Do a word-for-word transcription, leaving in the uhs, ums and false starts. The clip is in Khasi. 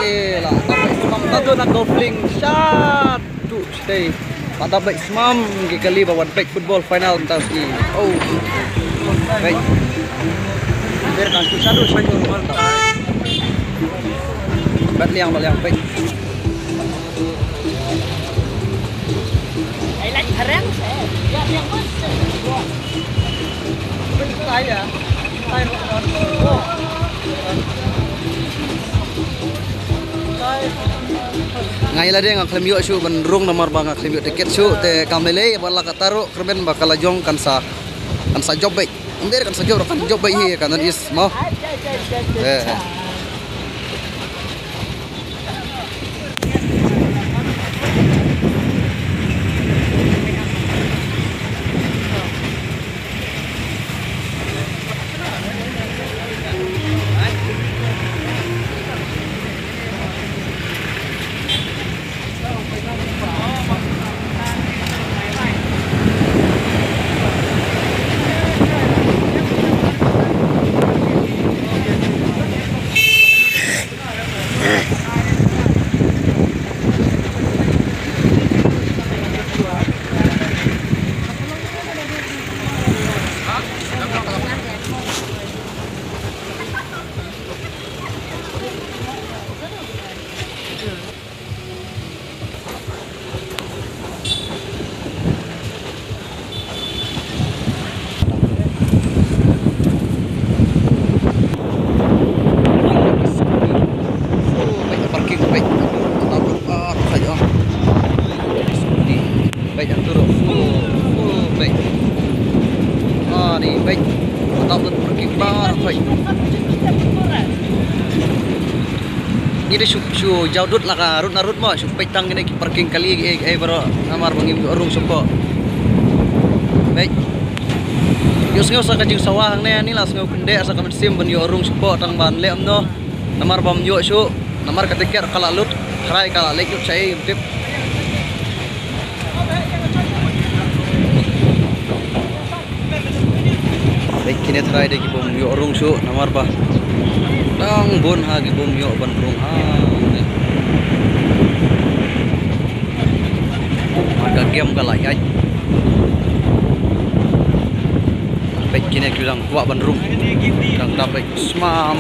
Eh, la dap beit smam ta tu na golf link shatu shatei. La dap beit smam ki kali ba wan peit football final ta sngi. Oh. Peit. Ber kan tu shatu shatu mal ta. Bat liang, bat liang peit. Nga ïa lade nga khlem ïoh shuh ban rung namar ba nga khlem ïoh tiket shuh te kam lei lei ba la ka taru kyrmen ba ka la jong kan sa, kan sa jop beit. Ym dei kan sa jop, kan jop beit hi kan is mo. Eh. Parking, beit. Parking, ah, beit, ah, tu, full, full, beit. Ah, ni, beit. Parking, ah, beit. Ngi dei shu, shu jaw dud la ka rud na rud mo, shu peit tang kine ki parking kali ki, eh, eh, baroh namar ba ngim ïoh rung shuh ko. Beit. Ïohsngew sa ka jingsawa hangne, ni la sngew kyndeh sa ka mynsiem ban ïoh rung shuh ko tang ban leh kumno. Namar bym ïoh shuh, namar ka tiket ka la lut, tharai ka la leit lut shaei, ym tip. Dei kine tharai dei ki bym ïoh rung shuh namar ba dang bun ha ki bym ïoh ban rung ha. Namar ka game ka la ïaid. Dei kine ki dang kwah ban rung. Dang dap dei smam.